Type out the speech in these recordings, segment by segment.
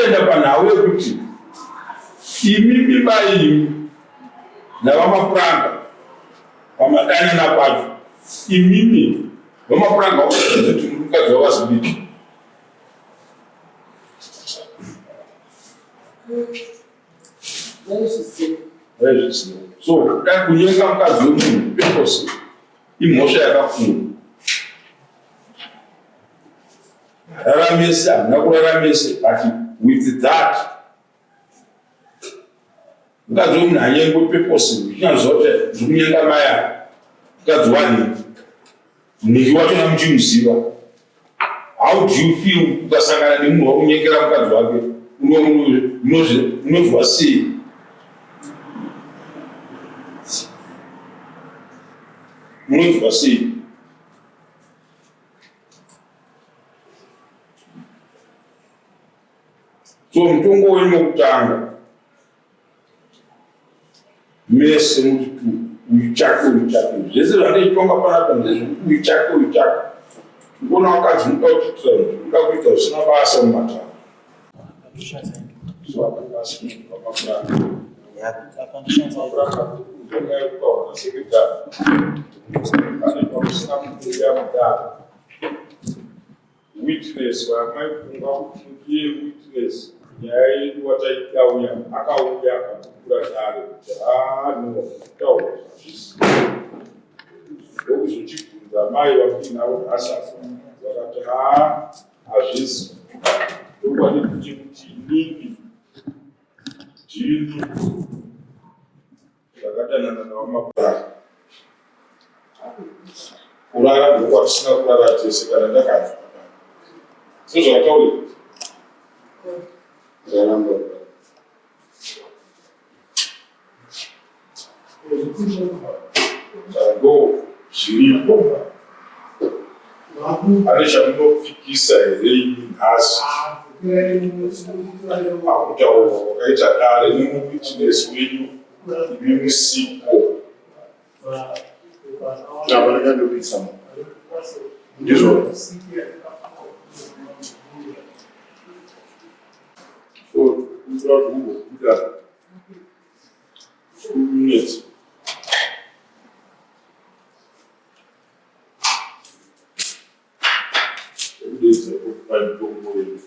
Takuenda panhau yekuti imi mai imi navaMapuranga pamadanana pacho, imimi vaMapuranga vakaziva kuti muri mukadzi wavaZibiti. Vaizviziva. So dai kunyenga mukadzi wemunhu purpose imhosva yakakura. Raramise hamuna kuraramise but with that mukadzi wemunhu anyengwe purpose uchinyaziva kuti ndiri kunyenga mai ava mukadzi wani muniki wachona muchimuziva. How do you feel ukasangana nemunhu wakunyengera mukadzi wake? Unozwa sei? Unonzwa sei? So mutongo wenyu wokutanga mese muti tu uyu chake uyu chake zvese zvandichitonga panapa ndezvekuti uyu chake uyu chake ndikuona vakadzi muda kuitira muda kuita zvisina basa mumatare. So apa basa pamapuranga mapuranga ndonyaya sekretary pane pamusina kuuya mudare. Witness wamaifunga kuti ndiye witness nyaya yedu wataida uya akauya akapupura dare kuti haa no kutaura zvazvisi ndokuzochibvunza mai vakuinavo nhasi afa vakati haa hazvisi chokwadi kuti kuti inini ndini Ndakadanana naVaMapuranga. Kurara ndokwatisina kurara tese kana ndakanzwa. Sezvakataurika. Zvaramba. Ndo zviripo. Pane chamunopikisa here imi nhasi? Pakutaurwa kwakaita dare nemuwitness wenyu imi musipo. Hapana chandopikisa. Ndizvo. So, kuda kumbobuda 2 minutes. Kudedza kupa mitombo yedu.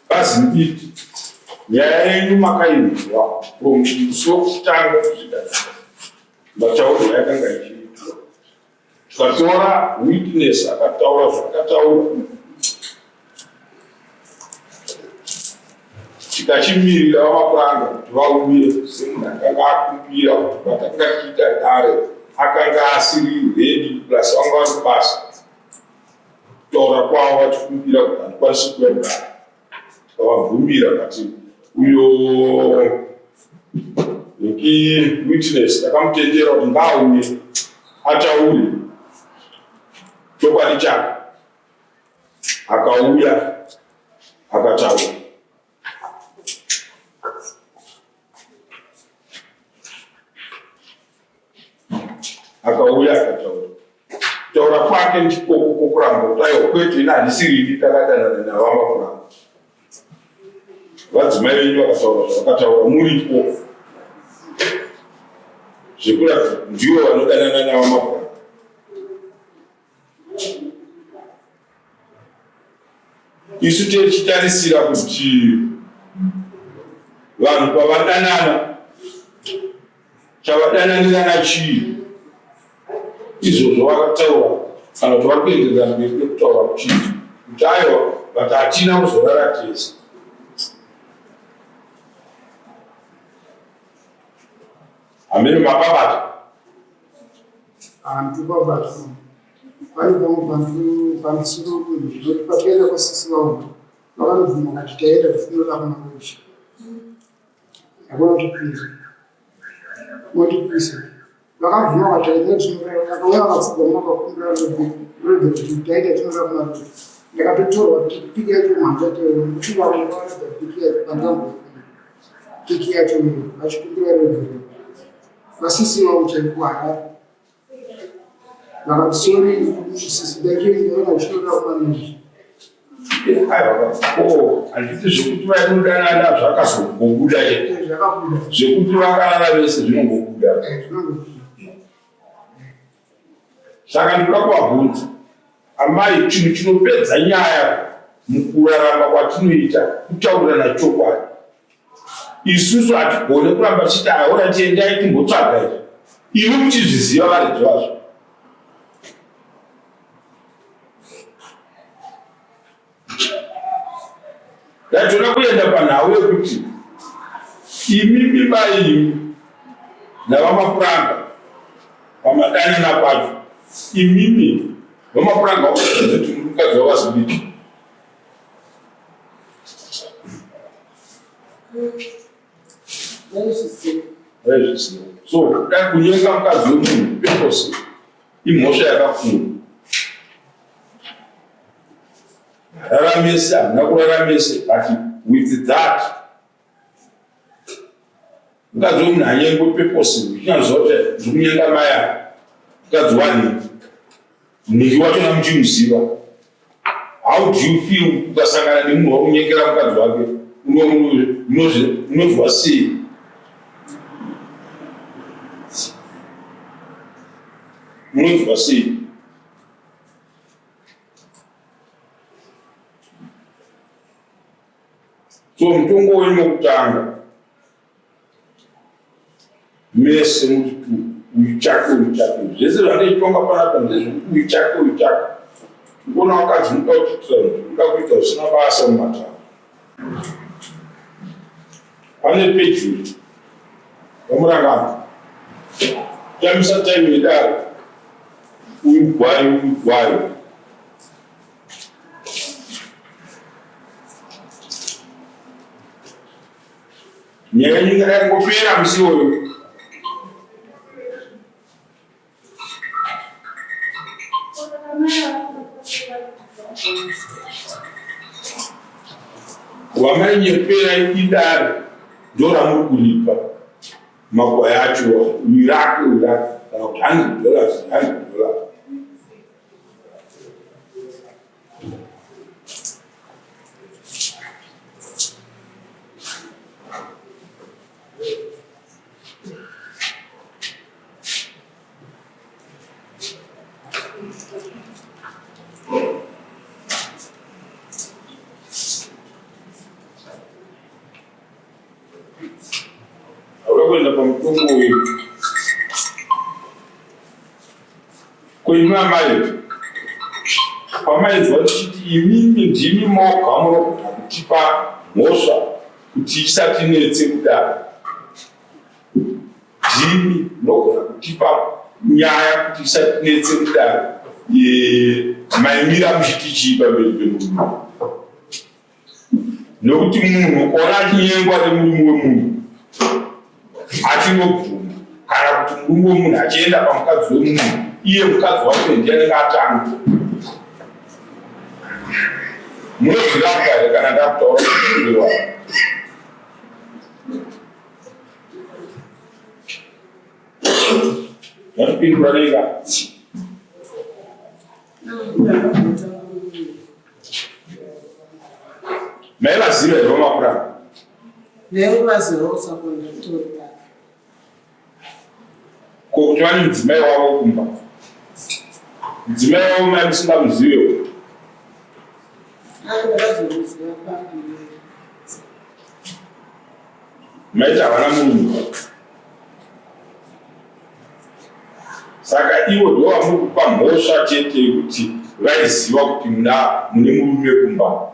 Bazi nyaya yenyu makainzwa from musi wekutanga kusvika mataurwa yakanga ichiitwa. Tikatora witness akataura zvakataura tikachimirira vaMapuranga kuti vauye semunhu akanga akumbira kuti patakanga tichiita dare akanga asiri ready plus vanga vari kubasa kutaura kwavo vachikumbira kuti handikwanisi kuuya kudare tikavabvumira but uyo niki witness takamutendera kuti ngaauye ataure chokwadi chake akauya akataura. Akauya akataura. Kutaura kwake ndikoko kwokuramba kuti aiwa kwete ini handisiri ini takadanana navamakuramba. Vadzimai venyu vakataura zvavakataura muripo zvekuratidza ndivo vanodanana navamakuramba. Isu tichitarisira kuti vanhu pavadanana chavadananirana chii izvozvo vakataura kana kuti vari kuenderera mberi nekutaura kuchii kuti aiwa but hatina kuzorara tese. Hameno mapabata. Hantu babata. Pane pamwe pantu pamusoro nekuti patakaenda kwasisi vangu vakanobvuma kati taenda tinoda kumarusha. Hakuna kutikwisa. Motikwisa. Vakabvuma kati taenda tinoda akauya akapfugama akakumbira rege kuti taenda tinoda kumarusha. Ndakatotorwa piki yacho mhanza kuti vamwe varatidza piki yacho pandangu. Piki yacho vachikumbira rege. Vasisi vangu chaiko Harare. Vakati sorry sisi ndachienda vachitorera kumanizvi. Aiwa, ko handiti zvekuti vainodanana zvakazongobuda chete. Zvakabuda. Zvekuti vakarara vese zvinongobuda. Zvinongobuda. Saka ndinoda kuvabvunza amai, chinhu chinopedza nyaya mukurarama kwatinoita kutaurirana chokwadi. Isusu hatigone kuramba tichiti aora tiendai timbotsvaga izvi, imi muchizviziva varidzi vazvo. Ndatoda kuenda panhau yekuti imimi mai imi navamapuranga pamadanana pacho imimi vamapuranga vakuratidza kuti mukadzi wavazibiki vaizviziva so dai kunyenga mukadzi wemunhu pepose imhosva yakakura Raramise hamuna kuraramise but with that mukadzi wemunhu anyengwe purpose uchinyaziva kuti ndiri kunyenga mai ava mukadzi wanhingi mhingi wachona muchimuziva how do you feel ukasangana nemunhu wakunyengera mukadzi wake unonzwa sei unonzwa sei So mutongo wenyu wekutanga mese muri tu uyu chake uyu chake zvese zvandichitonga panapa ndezvekuti uyu chake uyu chake ndikuona vakadzi muda kuitira muda kuita zvisina basa mumatare pane peji vamurangano tambisa time yedare uyu gwai uyu gwai nyaya yenyu yakangopera musi iwoyo Wamainyepera idare ndoramuri kuripa makwai acho irake irake kana kuti hundred dollars $100. Auda kuenda pamutongo uyu kuimi amai pamainzwa tichiti imimi ndimi moga munogona kutipa mhosva kuti isatinetse kudaro Ndimi munogona kutipa nyaya kuti isatinetse kudaro. Maimira muchiti chii pamberi pemurume? Nokuti munhu ukaona achinyengwa nemurume wemunhu achinobvuma kana kuti murume wemunhu achienda pamukadzi wemunhu iye mukadzi wacho ndiye anenge atanga. Munozviramba here kana ndakutaura kuti Vanopindura nenga. Maivaziva here vamapuranga? Ndaivaziva usakona kutori Ko kuti vane mudzimai wavo kumba? Mudzimai wavo mai musingamuzivewo? Ndakazomuziva pamberi. Maiti havana murume. Saka ivo ndovamuri kupa mhosva chete yekuti vaiziva kuti muna mune murume kumba.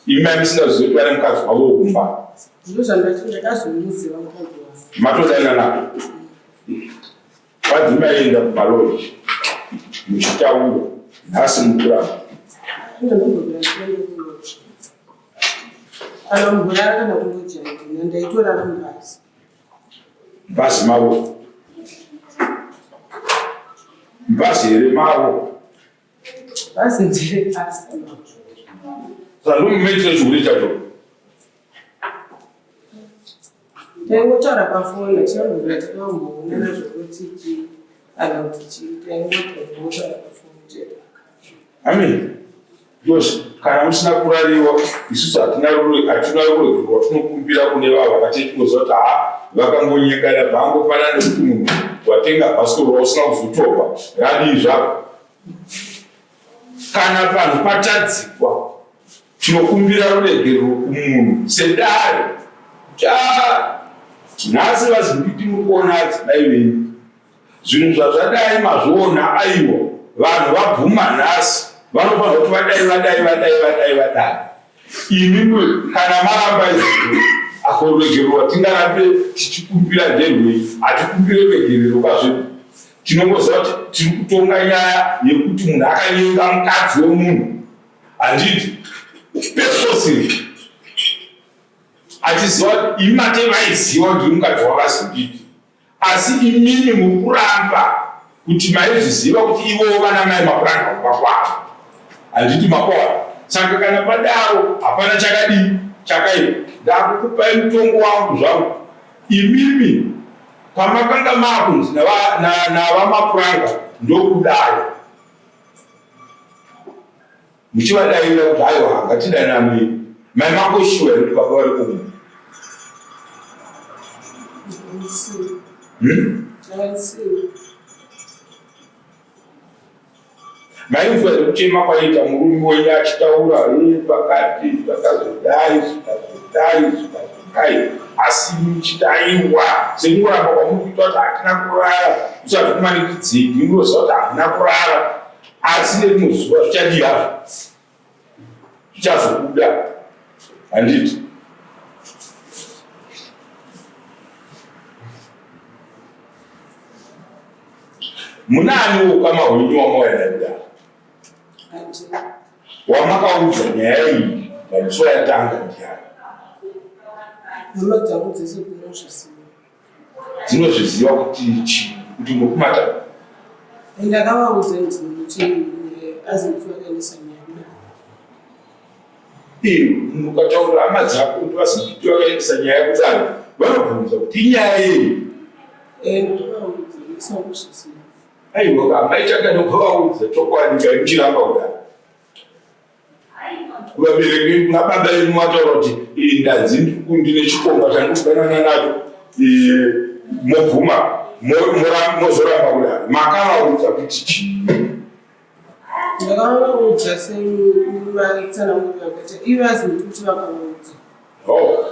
Imi mai musingazivi kuti vane mukadzi wavo kumba. Ndozvandati ndakazomuziva mukadzi wavo. Matodanana navo. Kwanzi maienda kumaloji muchitaura nhasi mukuramba. Kana mumborara kana kuloji handina ndaitorara mubhazi. Mubhazi mavo. Mubhazi here mavo? Bhazi ndere pasi. Saka ndomumaitira chihure chacho. Taingotaura pafoni tinobvira tikamboonana zvekuti chii. Kana kuti chii taingotaura pafoni chete. Amen. Because kana musina kurariwa isusu hatina hatina ruregerero rwatinokumbira kune vava vakatinoziva kuti haa vakangonyengana zvangofanana nekuti munhu watenga bhasikoro rausina kuzotorwa radii zvako. Kana panhu patadzikwa tinokumbira ruregerero kumunhu sedare kuti aa nhasi vazimbiti muri kuona adzimai venyu Zvinhu zvazvadai mazviona aiwa vanhu vabvuma nhasi vanofanirwa kuti vadai vadai vadai vadai vadai imimi kana maramba izvozvo ako ruregerero rwatingarambe tichikumbira nderwei hatikumbire ruregerero kwazvedu tinongoziva kuti tiri kutonga nyaya yekuti munhu akanyenga mukadzi wemunhu handiti purposely achiziva imi mate vaiziva kuti mukadzi wavazinditi Asi imimi muri kuramba kuti maizviziva kuti ivowo vana mai mapuranga kumba kwavo. Handiti makoa? Saka kana padaro hapana chakadii chakaipa. Ndakukupai mutongo wangu zvangu. Imimi pamakanga makunzi navamapuranga ndokudai. Muchivadairira kuti aiwa ngatidananei. Mai makoshiwa here kuti baba vari kumba? Hmm? Mainzwa here kuchema kwaiita murume wenyu achitaura eh, pakati zvakazodai zvikazodai zvikazodai asi muchiti aiwa sekungoramba kwamuri kuita kuti hatina kurara usati kumanikidzei ndinoziva kuti hamuna kurara asi nerimwe zuva zvichadii hazvo zvichazobuda handiti munaani ukama hwenyu wamauya naye kudaro wamakaudza nyaya iyi ndamusi wayatanga ndiani hama dzangu dzese dzinozviziva dzinozviziva kuti chii kuti muri kumata ndakavaudza kuti azinzi vakaendesa nyaya kudare ukataurira hama dzako kuti vazinzi vakaendesa nyaya kudare vanobvunza kuti inyaya yei ndotovaudza ndisakuzviziva aiwa maitanga nekuvaudza chokwadi kaimuchiramba kudare Vabereki kuna baba venyu mataura kuti ndanzi ndine chikomba chandikudanana nacho mobvuma mozoramba kudaro makavaudza kuti chii? Ndakavaudza sematsananguriro akaita ivo azinti kuti vakavaudza. Oh,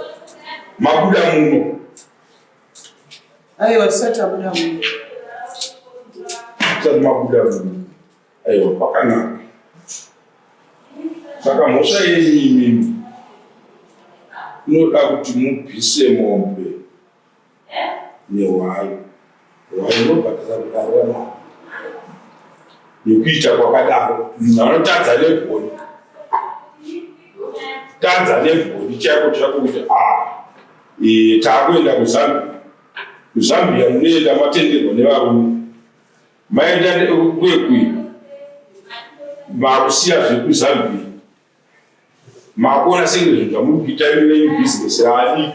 mabuda muno. Aiwa tisati tabuda muno. Tisati mabuda muno. Aiwa kwakanaka. Saka mhosva yenyu imimi inoda kuti mubvise mombe nehwai. Hwai inobhadhara kudare ramambo nekuita kwakadaro. Munhu anotadza negoni, tadza negoni chaiko chaiko kuti a ah, e, taakuenda kuZambia. KuZambia munoenda matenderwa nevarume Maenda kwekwi makusiya zvekuzambia makuona senge zvinhu zvamuri kuita imi venyu bhizinesi raadiki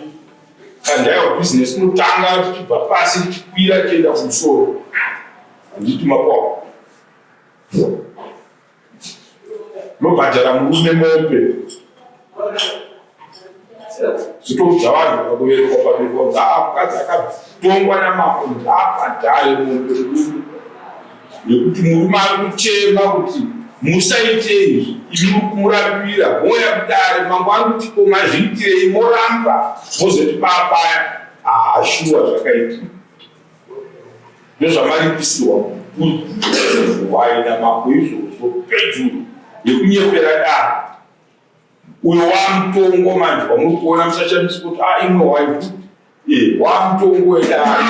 kandi aiwa bhizinesi inotanga tichibva pasi tichikwira tichienda kumusoro handiti makwao Unobhadhara murume mombe zvitoudza vanhu vakuberekwa paberekwa kunzi aa mukadzi akatongwa namambo kunzi abhadhare mombe murume nekuti murume ari kuchema kuti musaite izvi imi muri kumurambira mouya kudare mambo ari kuti ko mazviitirei moramba mozoti papaya haa shuwa zvakaitika Ndozvamaripisirwa hwai namambo izvozvo pejuru yekunyepera dare uyo wamutongo manje wamuri kuona musashamisi kuti a ah, imwe hwai futi e wamutongo wedare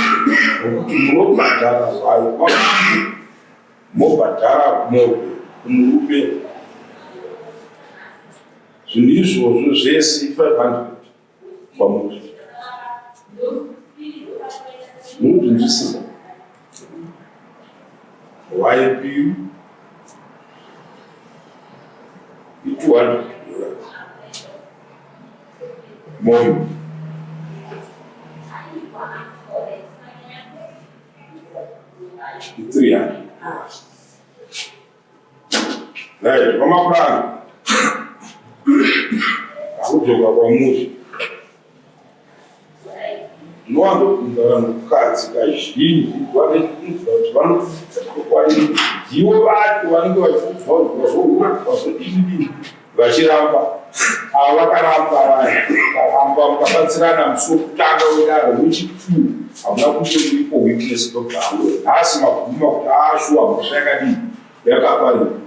wekuti munobhadhara hwai kwamambo mobhadhara mombe kumurume zvinhu izvozvo zvese 500 kwamuri munozvinzwisisa ypu i200 dollars mombe 300. Right, vamapuranga akudzoka kwamuri. Ndinowanzobvunza vanhukadzi kazhinji vanobvunza kuti vanodzidza chokwadi ndivo vacho vanenge vachiudzwa kuti vazohura vazodini vachiramba. Ava vakaramba vaya vakaramba mukabatsirana musi wekutanga wedare wechitwo hamuna kunge muripo witness ndobva nhasi mabvuma kuti ashuwa ah, mhosva yakadii yakaparira.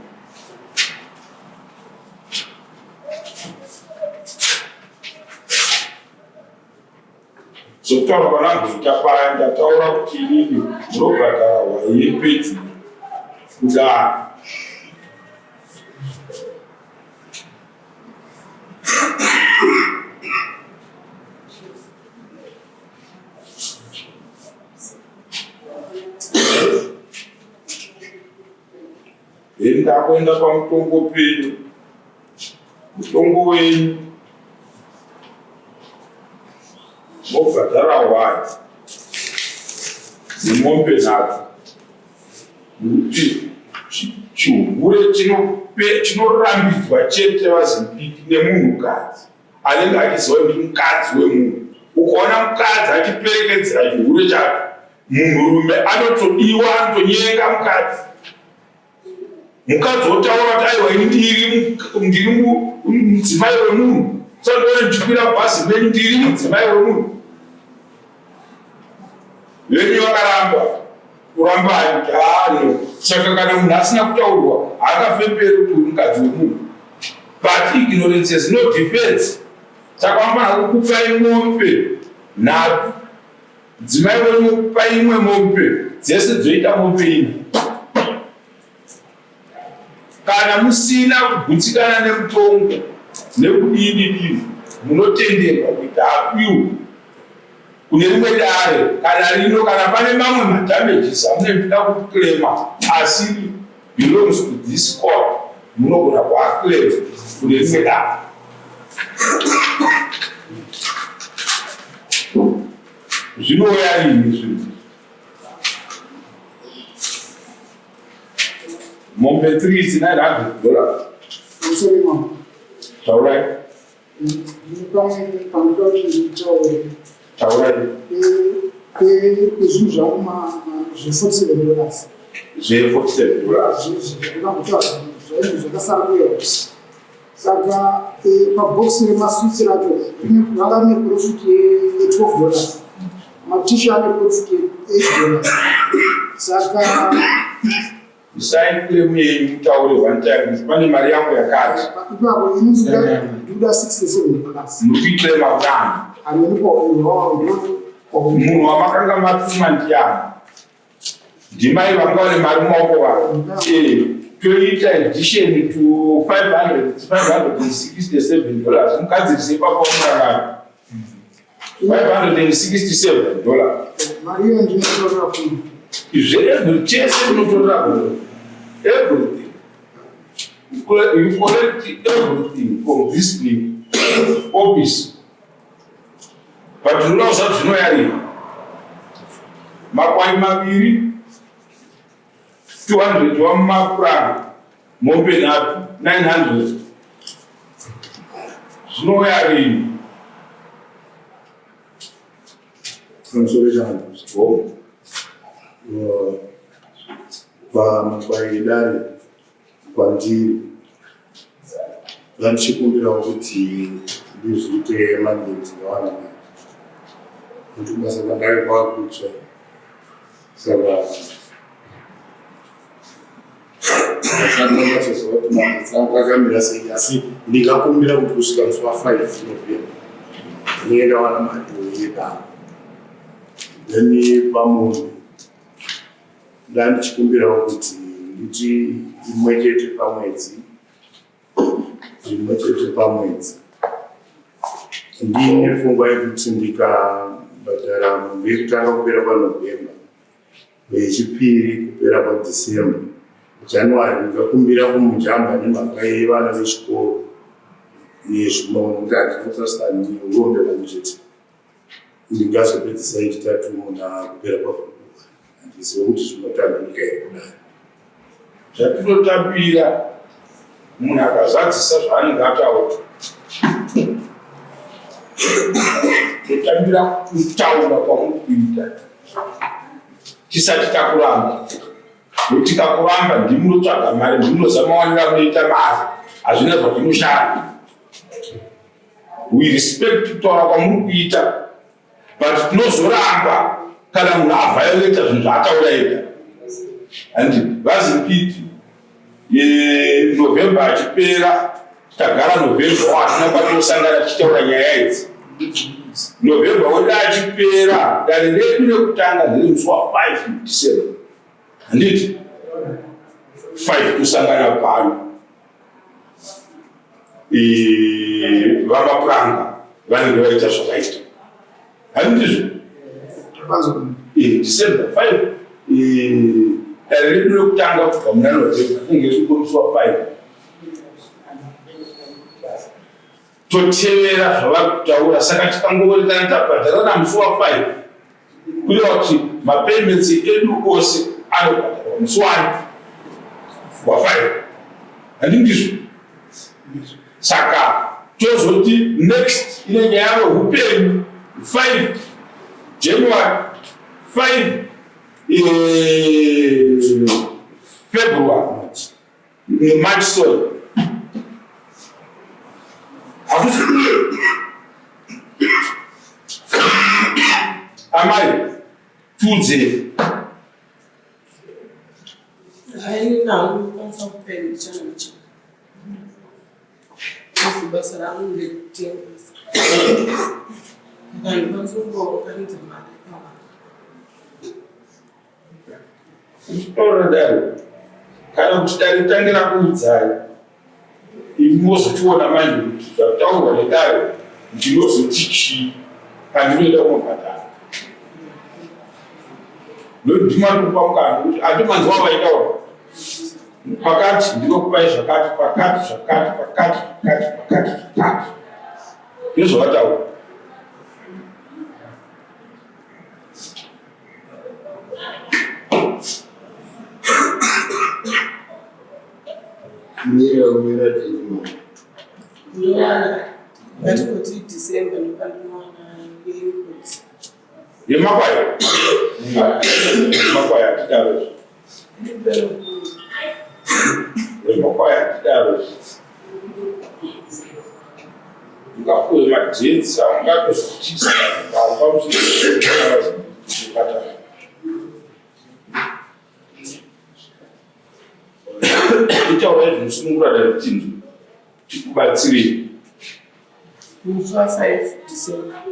Sokutaura kwanamboita paya ndataura kuti inini munobhadhara hwai yepedyo kudaro. Then ndakuenda pamutongo penyu, mutongo wenyu mobhadhara hwai nemombe nhatu nekuti chihure chinorambidzwa chete vazimpiki nemunhukadzi anenge achiziva kuti mukadzi wemunhu. Ukaona mukadzi achiperekedzera chihure chake, munhurume anotodiwa, anotonyenga mukadzi. Mukadzi wotaura kuti aiwa ini ndiri ndiri mudzimai wemunhu, sandione ndichikwira bhazi menyu, ndiri mudzimai wemunhu. Venyu vakaramba kurambai kuti haano. Saka kana munhu asina kutaurwa haangafemberi kuti uri mukadzi wemunhu. But ignorance has no defense. Saka vanofanira kukupai mombe nhatu, mudzimai wenyu okupai imwe mombe, dzese dzoita mombe imwe. Kana musina kugutsikana nemutongo nekudini dini, munotenderwa kuita appeal kune rimwe dare kana rino kana pane mamwe madamages amunenge muchida kuclaima asiri belongs to this court munogona kuaclaim kune rimwe dare. Zvinouya rini zvinhu? Mombe 3 is 900 dollars. Sorry, ma'am. Taurai. Panoda kuti nditaure. Taurai. Zvinhu zvangu zve 47 dollars. Zve 47 dollars. Zvakambotaura zvainge zvakasara kuya. Saka pabhokisi remaswitsi racho ranga rine profit ye 12 dollars. Matishu ane profit ye 8 dollars. Saka Isai claim yenyu mutaure one time kuti pane mari yangu yakati. Ipapo ini ndikuda 67 dollars. Muri kuiclaima kunani? Munhu wamakanga matuma ndiyani? Ndimai vanga vane mari mumaoko vavo. Eh, toita addition to 500 567 dollars. Mugadzirise ipapo murangano. 567 dollars. Mari iyo ndinotorera kuno. Izve every chese unotorera kuno. Everything. You collect everything from this office. But zvinoda kuziva kuti zvinoyarira. Makwai maviri 200 wamapuranga mombe nhatu 900 zvinouya rini? Pamusoro changu. Pamakwai edare kwandiri ndandichikumbirawo kuti ndizviite manje ndingawana mari nekuti kubasa kwandave kwakutsva saka ndasati kuti mabasa angu akamira sei asi ndingakumbira kuti kusvika musi wa 5 November ndinenge ndawana mari yedaro then pamunhu Ndandichikumbirawo kuti nditi imwe chete pamwedzi, imwe chete pamwedzi. Ndine pfungwa yekuti ndikabhadhara mombe yekutanga kupera kwaNovember, yechipiri kupera kwaDecember, January ndikakumbira kumujamba nemhaka yevana vechikoro nezvimwe nekuti handina trust neurombe hwangu chete. Ndingazopedzisa yechitatu muna kupera kwaFebruary. Handizive kuti zvinotambirika here kudai. Zvatinotambira munhu akazadzisa zvaanenge ataura. Totambira kutaura kwamuri kuita tisati takuramba. Nokuti tikakuramba ndimi munotsvaga mari, ndimi munoziva mawaniro amunoita mari, hazvina zvazvinoshanda. We respect kutaura kwamuri kuita but tinozoramba kana munhu avhiolata zvinhu zvaataura ega and vazimpiti november achipera tagara november hatina kwatinosangana tichitaura nyaya idzi november wedu achipera dare redu rekutanga ndere musi wa 5 december handiti 5 tosangana pano vamapuranga vanenge vaita zvakaita handizvo December 5 dare redu rekutanga kubva muna November tinenge tiri musi wa 5 totevera zvavari kutaura saka tikangoverekana tabhadharana musi wa 5 kureva kuti mapayments edu ose anobhadharwa musi wani wa 5 handi ndizvo saka tozoti next inenge yave upenyu 5 January 5 February March sorry hakusi amai tiudzei Basa rangu ndekutengesa. Ndikwanisa kungounganidza mari yakawanda. Uchitaura dare kana kuti dare ritange rakuudzai imi mozotiona manje kuti zvataurwa nedare ndinozoti chii pandinoenda kunobhadhara ndodhima ndikupa mukana kuti ati manzwa vaitaura pakati ndinokupai zvakati pakati zvakati pakati zvakati pakati zvakati ndozvavataura Mira mira tiri Ndowana ngatingoti December ndopandinowana yeinput. Yemakwai. Yemakwai hatidaro. Yemakwai hatidaro. Ungapuwe madhets aungatozotisa pamusoro. Itaurai zvinosunungura dare tinzwe tikubatsirei. Musi wa 5 December.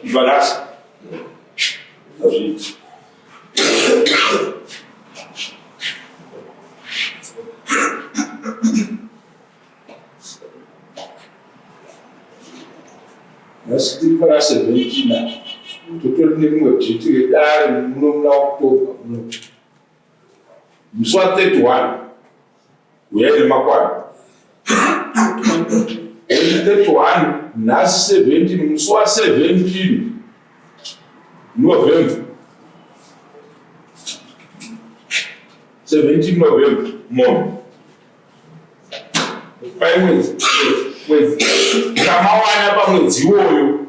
Vanasi. Hazviiti. Nhasi tiri pana 17 totori nerimwe dhiti redare muno muna October muno musi wa 31 uyai nemakwani 31 nhasi 17 musi wa 17 November 17 November mombe Paimwedzi mwedzi kamawana pamwedzi iwoyo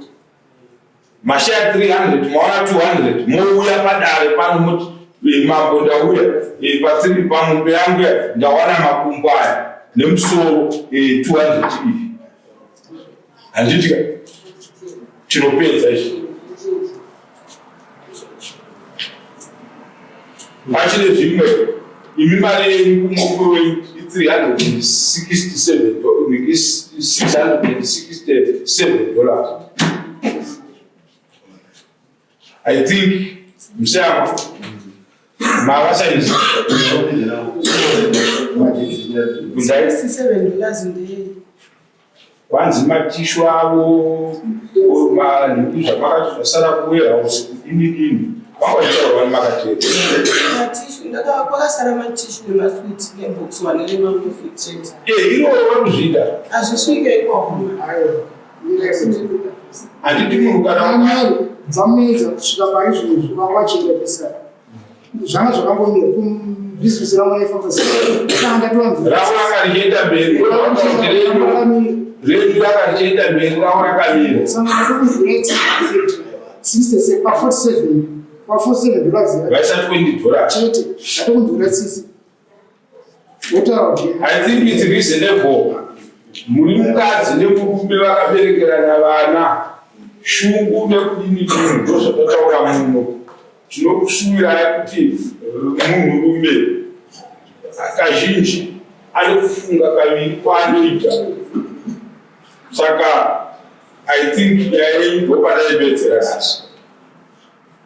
mashaya 300 mawana 200 mouya padare pano moti eh, mambo ndauya eh, patsiri pamombe yangu ya ndawana makumbo aya nemusoro 200 eh, iyi handiti ka tinopedza izvi Pachine zvimwe imi mari yenyu kumukuru wenyu i367 dollars. I think musiyama mavasainzi. 67 dollars ndeyei? Kwanzi matishu avo manhuku zvamakati zvasara kuwarehouse kudini dini vanga vachitaura vani makateera kwakasara matishu nemaswiti nebox one nemamuvi chete eh, iroro vanozvida hazvisvike ikoko handiti munhu kana Kubva kusvika pari zvinhu vanga vachienda pesa. Zvanga zvakangomira bhizinesi rangu raifamba sei. Saka ndatowanza. Ravo ranga richienda mberi. Renyu ranga richienda mberi, ravo rakamira. Saka ndatokunzwira tsitsi 67 pa 47 pa $47. Vaisa $20. Chete. Ndatokunzwira tsitsi. Wotaura kuti I think it's reasonable. Muri mukadzi nemurume vakaberekerana vana, shungu nekudini dini, ndozvatataura muno. Tinokushuwirai kuti munhurume kazhinji ane kufunga kaviri kwaanoita. Saka I think nyaya yenyu ndopadaipedzera nhasi.